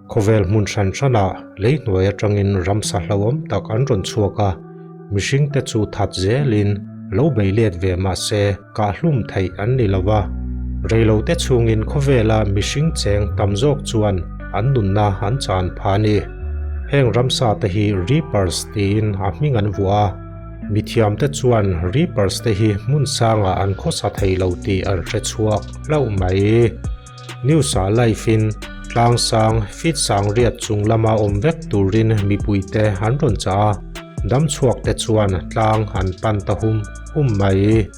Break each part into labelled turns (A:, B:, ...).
A: Khawvel hmun hran hranah lei hnuai atangin ramsa hlauhawm tak an rawn chhuak a, mihringte chu that zelin lo bei let ve mah se kahhlum theih an ni lo va. Reilote chhungin khawvela mihring cheng tam zawk chuan an nunna an chan pha a ni. Heng ramsa te hi Reapers tiin a hming an vuah a. Mithiamte chuan Reapers te hi hmun sangah an khawsa thei lo tih an hre chhuak hlauh mai. News ah live in tlang sang feet sang riat chung lama awm vek turin mipuite an rawn chah a, dam chhuak te chuan tlang an pan ta hum hum mai.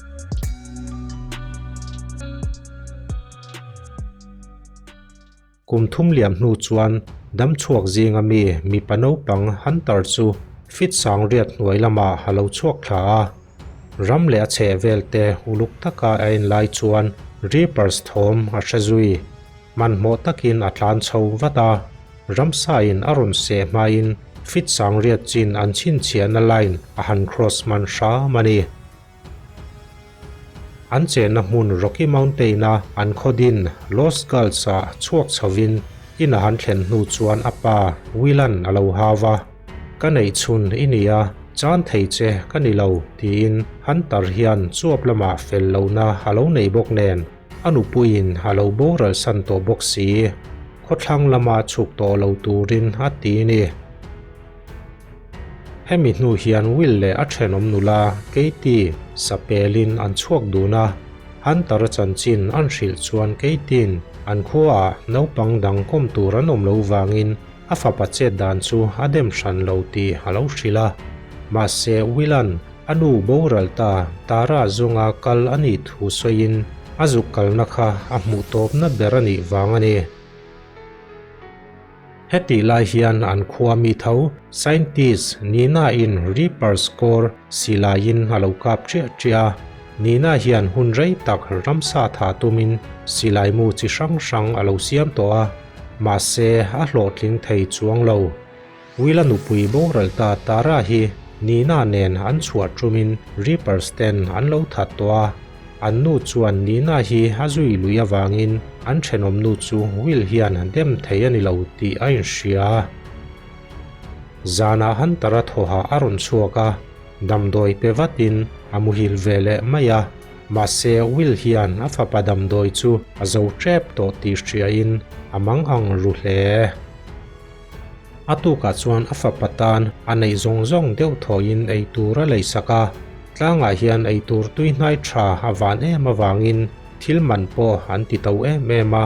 A: Kum thum liam hnu chuan dam chhuak zinga mi mipa naupang Hunter chu fit sang riat hnuai lamah a lo chhuak thla a. Ram leh a chheh vel te uluk taka a en lai chuan Reapers thawm a hre zui. Hmanhmawh takin a tlan chho vat a, ramsa in a rawn seh hmain fit sang riat chin an chhinchhiahna line a han cross hman hram a ni. An chenna hmun Rocky Mountain-a an khaw din Lost Gulch-ah chhuak chhovin in a han thlen hnu chuan a pa Will-a'n a lo hau a, Ka neih chhun i ni a, chan thei che ka ni lo, tiin Hunter hian chuap lamah fel lohna a lo nei bawk nen a nupuiin a lo boral san tawh bawk si. Khawthlang lama chhuk tawh lo turin a ti ni. Hemi hnu hian Will leh a thenawm nula Katie sapelin an chhuak dun a, Hunter-a chanchin an hrilh chuan Katie-in an khuaah naupang dang kawm tur an awm lo vangin a fapa chet dan chu a dem hran lo tih a lo hrilh a. Mahse Will-a'n a nu boral ta Tara zunga kal a nih thu sawiin a zuk kalna kha a hmuh tawpna ber a nih vang a ni. Hetih lai hian an khua mi tho scientist Nina in Reaper score silaiin a lo kap chiah chiah a. Nina hian hun rei tak ramsa tha tumin silai mu chi hrang hrang a lo siam tawh a, mahse a hlawhtling thei chuang lo. Will-a nupui boral ta Tara hi Nina nen an chhuah tumin Reapers ten an lo that tawh a. An nu chuan Nina hi a zui lui avangin an thenawm nu chu Will hian dem thei a ni lo tih a inhria. Zanah Hunter-a thawha a rawn chhuak a, damdawi pe vatin a muhil ve leh mai a, mahse Will hian a fapa damdawi chu a zo tep tawh tih hriain a mang ang ru hle. A tukah chuan a fapa tan a neih zawng zawng deuh thawhin ei tur a leisak a, tlangah hian ei tur tui hnai tha a van em avangin thil man pawh an ti to em em a,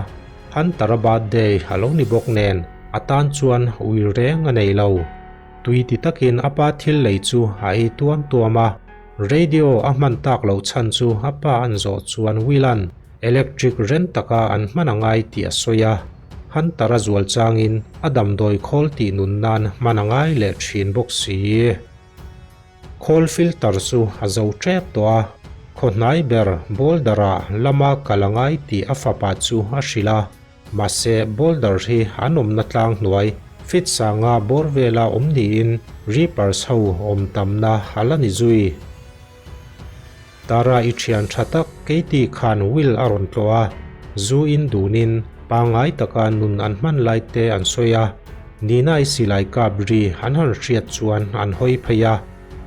A: Hunter-a birthday a lo ni bawk nen a tan chuan ui reng a nei lo. Tui ti takin a pa thil lei chu a ei tuam tuam a, radio a hman tak loh chhan chu a pa an zawh chuan Will-a'n Electric ren taka an hman a ngai tih a sawi a, Hunter-a zual changin a damdawi khawl tih nun nan hman a ngai leh thin bawk si. Khawl filter chu a zo tep tawh a, khaw hnai ber Boulder-ah lama kal a ngai tih a fapa chu a hrilh a, mahse Boulder hi an awmna tlang hnuai fit sanga bawr vela awm niin Reapers ho awm tamna a la ni zui. Tara i thian tha tak Katie khan Will a rawn tlawh a, zu in dunin pangngai taka nun an hman lai te an sawi a, Nina i silai kap ri an han hriat chuan an hawi phei a,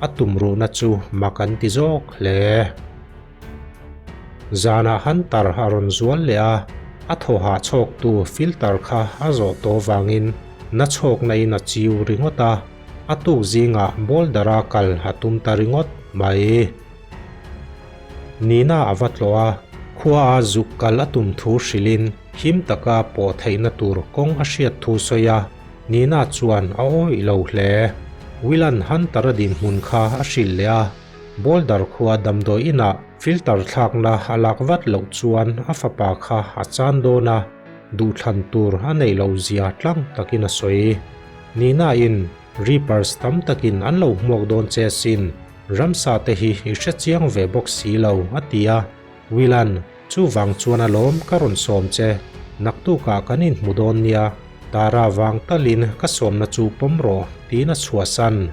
A: a tumruhna chu mak an ti zawk hle. Zanah Hunter a rawn zual leh a, a thawhah chhawktu filter kha a zawh tawh vangin na chhawkna in a chiu ringawt a, A tuk zingah Boulder-a kal a tum ta ringawt mai. Nina a va tlawh a, khua a zuk kal a tum thu hrilhin him taka pawh theihna tur kawng a hriat thu sawi a, Nina chuan a awih lo hle. Will-a'n Hunter-a dinhmun kha a hrilh leh a, Boulder khua damdawi inah filter thlakna a lak vat loh chuan a fapa kha a chan dawn a, duhthlan tur a neih loh zia tlang takin a sawi. Nina in Reapers tam takin an lo hmuak dawn che sin, ramsa te hi i hre chiang ve bawk si lo, a ti a. Will-a'n, Chuvang chuan a lawm ka rawn sawm che, naktukah kan inhmu dawn nia, Tara vang talin ka sawmna chu pawm rawh, tiin a chhuahsan.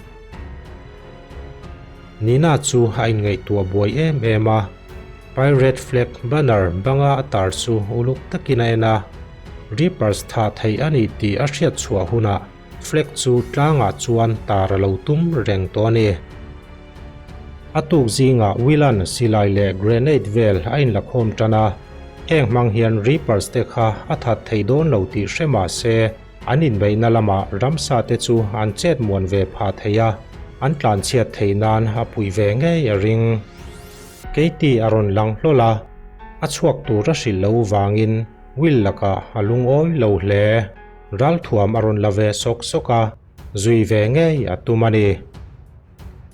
A: Nina chu a inngaihtuah buai em em a. Pirate flag banner banga a tar chu uluk takin a en a, Reapers tha theih a ni tih a hriat chhuah hunah flag chu tlangah chuan tar a lo tum reng tawh a ni. A tuk zingah Will-a'n silai leh grenade vel a inlakhawm tan a, heng hmang hian Reapers te kha a that thei dawn lo tih hre mah se an inbeihna lamah ramsa te chu an chet muan ve phah thei a, an tlanchhiat theih nan a puih ve ngei a ring. Katie a rawn lang hlawl a, a chhuak tur a hrilh lo vangin Will lakah a lungawi lo hle. Ralthuam a rawn la ve sawk sawk a, zui ve ngei a tum a ni.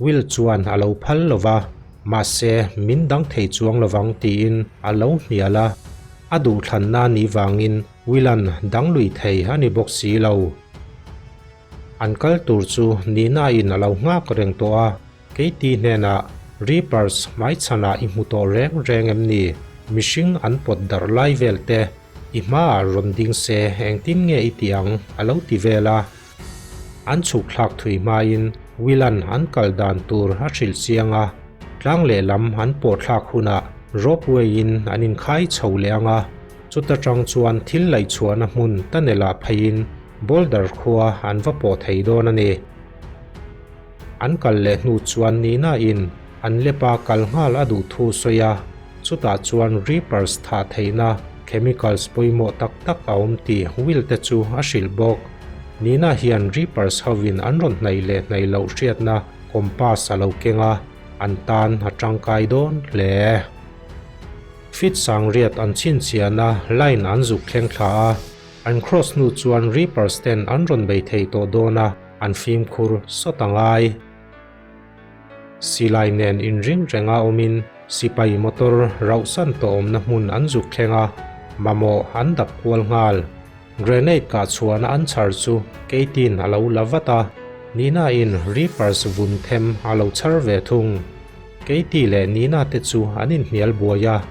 A: Will chuan a lo phal lo va, mahse min dang thei chuang lovang tiin a lo hnial a. A duhthlanna ni vangin Will-a'n dang lui thei a ni bawk si lo. An kal tur chu Nina-in a lo nghak reng tawh a, Katie hnenah, Reapers hmaichhanah i hmu tawh reng reng em ni? Mihring an pawt darh lai vel te, i hmaah rawn ding se engtin nge i ti ang? a lo ti vel a. An chhuk thlak thui hmain Will-a'n an kal dan tur a hrilh chiang a, tlang lehlam an pawh thlak hunah ropeway-in an inkhai chho leh ang a, chuta tang chuan thil laihchhuahna hmun tunnel-ah pheiin Boulder khua an va pawh thei dawn a ni. An kal leh hnu chuan Nina-in an lepa kal nghal a duh thu sawi a, chutah chuan Reapers thah theihna chemicals pawimawh tak tak a awm tih Will te chu a hrilh bawk. Nina hian Reapers hovin an rawn hnaih leh hnaih loh hriatna compass a lo keng a, an tan a tangkai dawn hle. Fit sangriat an chhinchhiahna line an zuk thleng thla a, An cross hnu chuan Reapers ten an rawn bei thei tawh dawn a, an fimkhur sawt a ngai. Silai nen inring renga awmin sipai motor rauhsan tawh awmna hmun an zuk thleng a, mamawh an dap kual nghal. Grenade kah chhuahna an chhar chu Katie-in a lo la vat a, Nina-in Reapers vun them a lo chhar ve thung. Katie leh Nina te chu an inhnial buai a,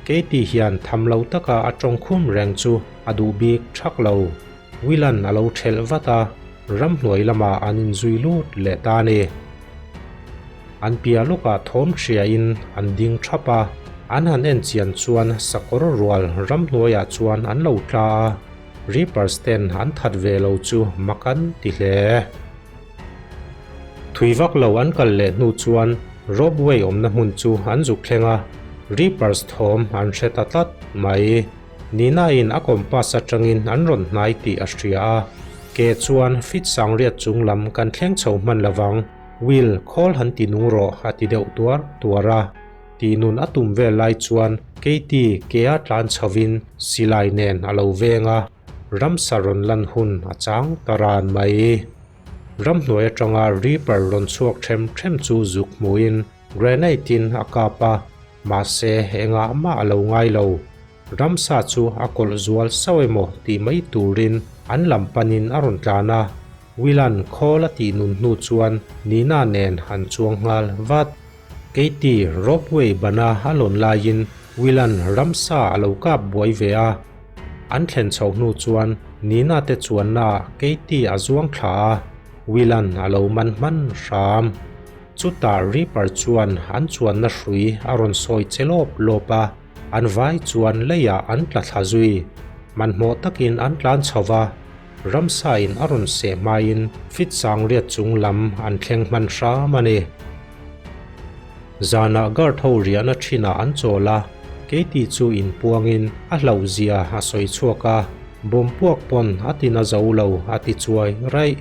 A: Katie hian tham lo taka a tawngkhum reng chu a duh bik thak lo. Will-a'n a lo thelh vat a, ramhnuai lamah an inzui lut leh ta a ni. An piah lawkah thawm hriain an ding thap a, an han en chian chuan sakawr rual ramhnuaiah chuan an lo tla a, Reapers ten an that ve lo chu mak an ti hle. Thui vak lo an kal leh hnu chuan ropeway awmna hmun chu an zuk thleng a, Reapers thawm an hre ta tlat mai. Nina-in a compass atangin an rawn hnai tih a hria a, ke chuan fit sangriat chung lam kan thleng chho hman lovang, Will, khawl han ti nung rawh a ti deuh tuar tuar a. Tih nun a tum vel lai chuan Katie ke-a tlan chhovin silai nen a lo veng a, ramsa rawn lan hun a chang ta ran mai. Ramhnuai atanga Reaper rawn chhuak them them chu zuk hmuhin grenade-in a kap a, mahse engah mah a lo ngai lo. Ramsa chu a kawlh zual sauh emaw tih mai turin an lam panin a rawn tlan a, Will-a'n khawl a tih nun hnu chuan Nina nen an chuang nghal vat. Katie ropeway bana a lawn laiin Will-a'n ramsa a lo kap buai ve a. An thlen chhoh hnu chuan Nina te chuannaah Katie a zuang thla a, Will-a'n a lo man hman hram. Chutah Reaper chuan an chuanna hrui a rawn sawi che lawp lawp a, an vai chuan leiah an tla thla zui. Hmanhmawh takin an tlan chho va, ramsa in a rawn seh hmain fit sangriat chung lam an thleng hman hram a ni. Zanah guard ho riahna thinah an chawl a, Katie chu inpuangin a hlauhzia a sawi chhuak a, bawmpuak pawn a tina zo lo a ti chuai raih.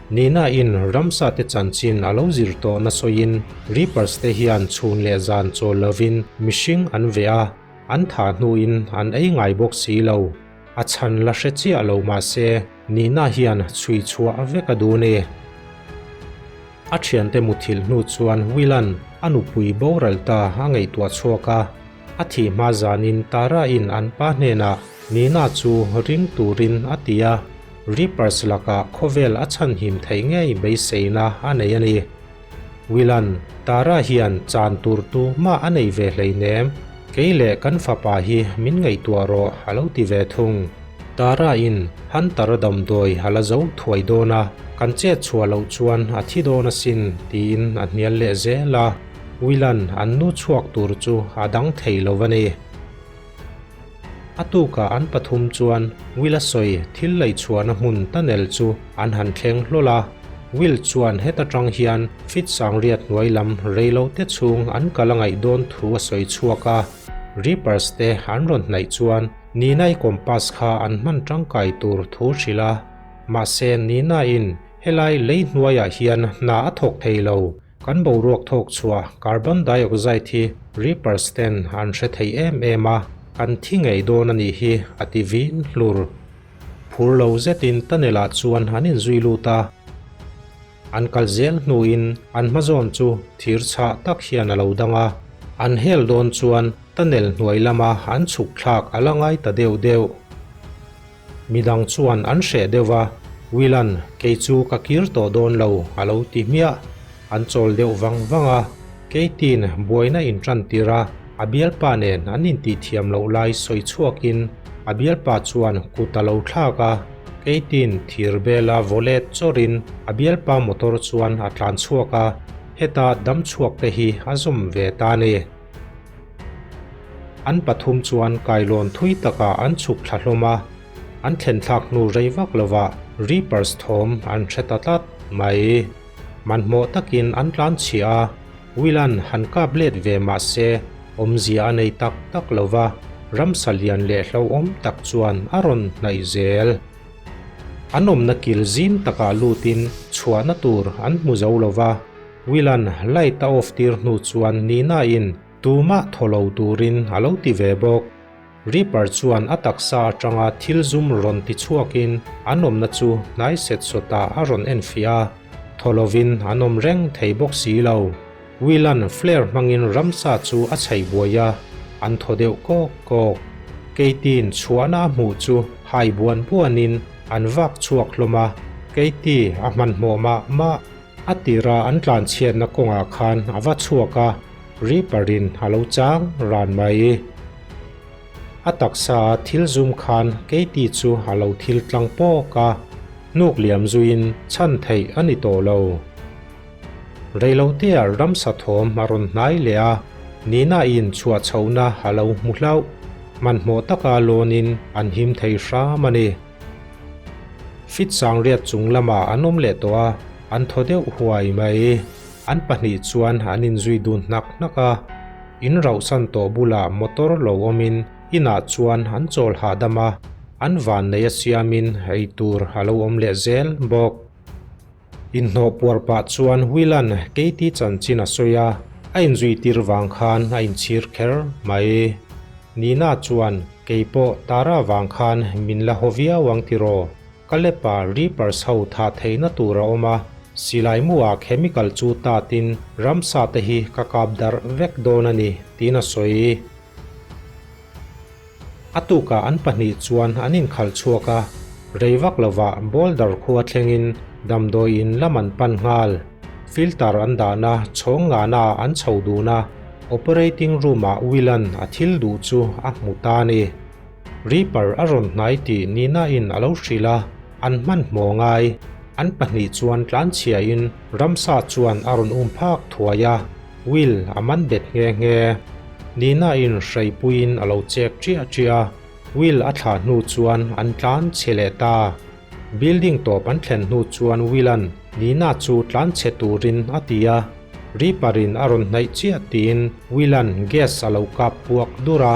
A: Nina in ramsa te chanchin a lo zir tawh na sawiin Reapers te hian chhun leh zan chawl lovin mihring an veh a, an thah hnuin an ei ngai bawk si lo. A chhan la hre chiah lo mahse Nina hian chhui chhuah vek a duh ni. A thiante muthilh hnu chuan Will-a'n a nupui boral ta a ngaihtuah chhuak a, a thih hma zanin Tara-in an pa hnenah Nina chu ring turin a ti a, Reapers lakah khawvel a chhanhim theih ngei beiseina a nei a ni. Will-a'n Tara hian chan tur tu mah a nei ve hleinem, kei leh kan fapa hi min ngaihtuah rawh a lo ti ve thung. Tara-in Hunter-a damdawi a la zo thuai dawn a, kan chet chhuah loh chuan a thi dawn asin tiin a hnial leh zel a. Will-a'n an nu chhuak tur chu a dang thei lo a ni. A tukah an pathum chuan Will-a sawi thil laihchhuahna hmun tunnel chu an han thleng hlawl a. Will chuan heta tang hian feet sangriat hnuai lam reilote chhung an kal a ngaih dawn thu a sawi chhuak a. Reapers te an rawn hnaih chuan Nina-i compass kha an hman tangkai tur thu hrilh a. Mahse Nina-in helai lei hnuaiah hian hna a thawk thei lo. Kan boruak thawk chhuah carbon dioxide hi Reapers ten an hre thei em em a, kan thi ngei dawn a nih hi a ti vin hlur. Phur lo zetin tunnel ah chuan an inzui lut a, an kal zel hnuin an hmazawn chu thir chhah tak hian a lo dang a, an hel dawn chuan tunnel hnuai lama an chhuk thlak a la ngai ta deuh deuh. Midang chuan an hreh deuh va, Will-a'n kei chu ka kir tawh dawn lo a lo ti hmiah. An chawl deuh vang vang a, Katie-in buaina in tan tir a, a bialpa nen an intihthiam loh lai sawi chhuakin a bialpa chuan kut a lo thlak a, Katie-in thir bela vaw let chawrin a bialpa motor chuan a tlan chhuak a, heta dam chhuak te hi a zawm ve ta a ni. An pathum chuan kailawn thui takah an chhuk thla hlawm a, an thlen thlak hnu rei vak lovah Reapers thawm an hre ta tlat mai. Hmanhmawh takin an tlan chhiah a, Will-a'n han kap let ve mah se awmzia a nei tak tak lo va, ramsa lian leh hlauhawm tak chuan a rawn hnaih zel. An awmna kil zim takah lutin chhuahna tur an hmu zo lo va, Will-a'n light a off tir hnu chuan Nina-in tumah thaw lo turin a lo ti ve bawk. Reaper chuan a taksa atanga thil zum rawn ti chhuakin an awmna chu hnai set sawtah a rawn enfiah a, thaw lovin an awm reng thei bawk si lo. Will-a'n flare hmangin ramsa chu a chhaih buai a, an thaw deuh kawk kawk. Katie-in chhuahna a hmuh chu hai buan buanin an vak chhuak hlawm a, Katie a hmanhmawh mah mah. A tira an tlanchhiatna kawngah khan a va chhuak a, Reaper-in a lo chang ran mai. A taksa a thil zum khan Katie chu a lo thil tlang pawk a, hnuk liam zuiin chhan theih a ni tawh lo. Reilotea ramsa thawm a rawn hnai leh a, Nina-in chhuah chhohna a lo hmu hlauh. Hmanhmawh taka lawnin an him thei hram a ni. Fit sangriat chung lamah an awm leh tawh a, an thaw deuh huai mai. An pahnih chuan an inzui dun hnak hnak a. In rauhsan tawh bulah motor lo awmin inah chuan an chawl hahdam a, an vannei a siamin ei tur a lo awm leh zel bawk. Inhnawh puar pah chuan Will-a'n Katie chanchin a sawi a, a inzui tir vang khan a inchhir kher mai. Nina chuan, Kei pawh Tara vang khan min la haw viau ang tiraw? Ka lepa Reapers ho thah theihna tur a awm a, silai muah chemical chu tatin ramsa te hi ka kap darh vek dawn a ni, tiin a sawi. A tukah an pahnih chuan an inkhalh chhuak a, rei vak lovah Boulder khua thlengin damdawi in lam an pan nghal. Filter an dahna chhawng ngahna an chho dun a, operating room-ah Will-a'n a thil duh chu a hmu ta a ni. Reaper a rawn hnai tih Nina-in a lo hrilh a, an hmanhmawh ngai. An pahnih chuan tlanchhiain ramsa chuan a rawn um phak thuai a. Will a man bet nghe nghe. Nina in hreipuiin a lo chek chiah chiah a, Will a thlah hnu chuan an tlan chhe leh ta. Building tawp an thlen hnu chuan Will-a'n Nina chu tlan chhe turin a ti a, Reaper in a rawn hnaih chiah tiin Will-a'n gas a lo kap puak dur a,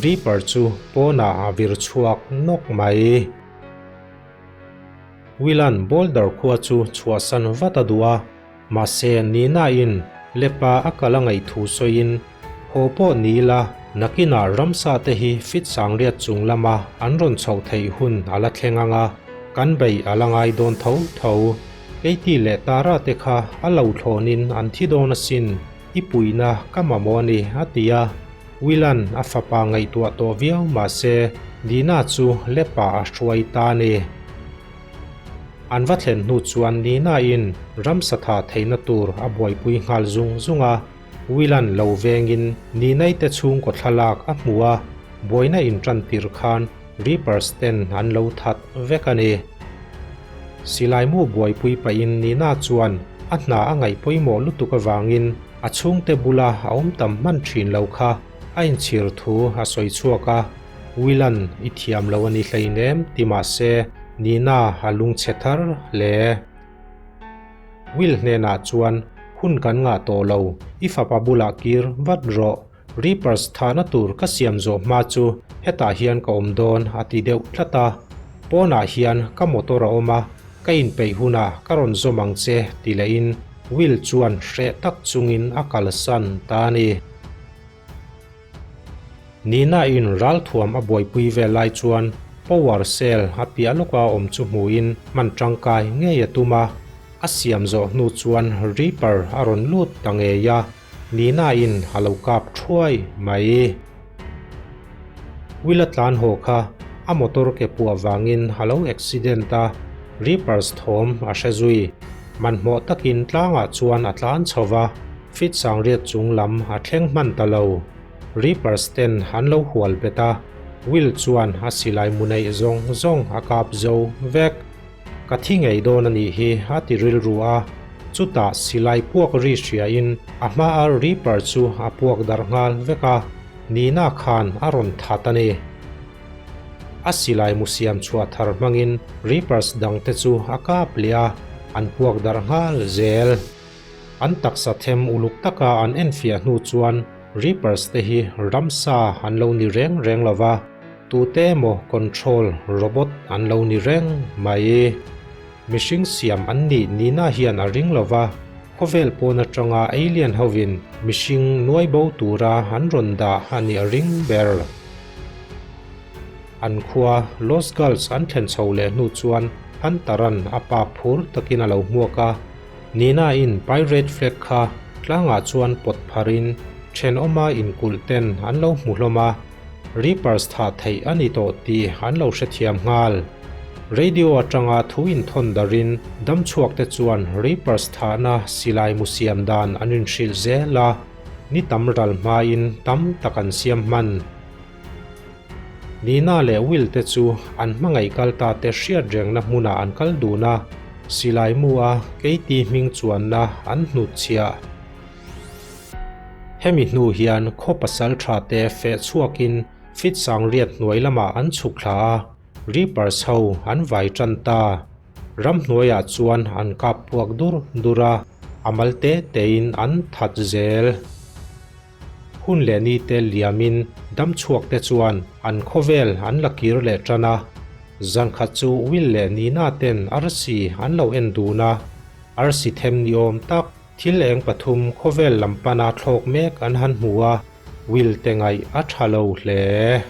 A: Reaper chu pawnah a vir chhuak nawk mai. Will-a'n Boulder khua chu chhuahsan vat a duh a. Mahse, Nina-in Lepa a kal a ngaih thu sawiin, Haw pawh ni ila, nakinah ramsa te hi fit sangriat chung lama an rawn chhoh theih hun a la thleng ang a, kan beih a la ngai dawn tho tho. Katie leh Tara te kha a lo thlawnin an thi dawn asin, i puihna ka mamawh a ni, a ti a. Will-a'n a fapa ngaihtuah tawh viau mahse, Nina chu Lepa a hruai ta a ni. An va thlen hnu chuan Nina-in ramsa tha theihna tur a buaipui nghal zung zung a, Will-a'n lo vengin Nina-i te chhungkaw thlalak a hmu a, buaina intan tir khan Reapers ten an lo that vek a ni. Silaimu buaipui pahin Nina chuan a hna a ngaih pawimawh lutuk avangin. A chhungte bula a awm tam hman thin lo kha a inchhir thu a sawi chhuak a, Will-a'n i thiam lo a ni hleinem ti mah se Nina a lungchhe thar hle. Will hnenah chuan hun kan ngah tawh lo, i fapa bulah kir vat rawh, Reapers thahna tur ka siam zawh hma chu hetah hian ka awm dawn a ti deuh tlat a. Pawnah hian ka motor a awm a, ka inpeih hunah ka rawn zawm ang che ti lehin Will chuan hreh tak chungin a kalsan ta a ni. Nina in ralthuam a buaipui vel lai chuan power cell a piah lawka awm chu hmuhin hman tangkai ngei a tum a, a siam zawh hnu chuan Reaper a rawn lut ta ngei a. Nina in a lo kap thuai mai. Will a tlan haw kha a motor ke puah vangin a lo accident a, Reapers thawm a hre zui. Manhmawh takin tlangah chuan a tlan chho va, fit sangriat chung lam a thleng hman ta lo. Reapers ten an lo hual bet a, Will chuan a silai mu neih zawng zawng a kap zo vek. Ka thi ngei dawn a nih hi a ti rilru a, chutah silai puak ri hriain a hmaa Reaper chu a puak darh nghal vek a, Nina khan a rawn that a ni. A silai mu siam chhuah thar hmangin Reapers dangte chu a kap leh a, an puak darh nghal zel. An taksa them uluk taka an enfiah hnu chuan Reapers te hi ramsa an lo ni reng reng lo va, tute emaw control robot an lo ni reng mai. Mihring siam an nih Nina hian a ring lo va, khawvel pawn atanga alien hovin mihring nuai bo tura an rawn dah a nih a ring ber. An khua Los Gulls an thlen chho leh hnu chuan Hunter-a'n a pa phur takin a lo hmuak a. Nina in Pirate flag kha tlangah chuan pawt pharin thenawma inkulh ten an lo hmu hlawm a, Reapers thah theih a ni tawh tih an lo hrethiam nghal. Radio atanga thu inthawn darin damchhuak te chuan Reapers thahna silai mu siam dan an inhrilh zel a, ni tam ral hmain tam tak an siam hman. Nina leh Will te chu an hmangaih kal ta te hriat rengna hmunah an kal dun a, silai mu a Katie hming chuanna an hnutchhiah. Hemi hnu hian khaw pasal tha te feh chhuakin fit sangriat hnuai lamah an chhuk thla a, Reapers ho an vai tan ta. Ramhnuaiah chuan an kap puak dur dur a, a mal te tein an that zel. Hun leh ni te liamin damchhuak te chuan an khawvel an la kir leh tan a. Zankhat chu Will leh Nina ten arsi an lo en dun a. Arsi them ni awm tak thil eng pathum khawvel lam pana thlawk mek an han hmu a, Will te ngaih a tha lo hle.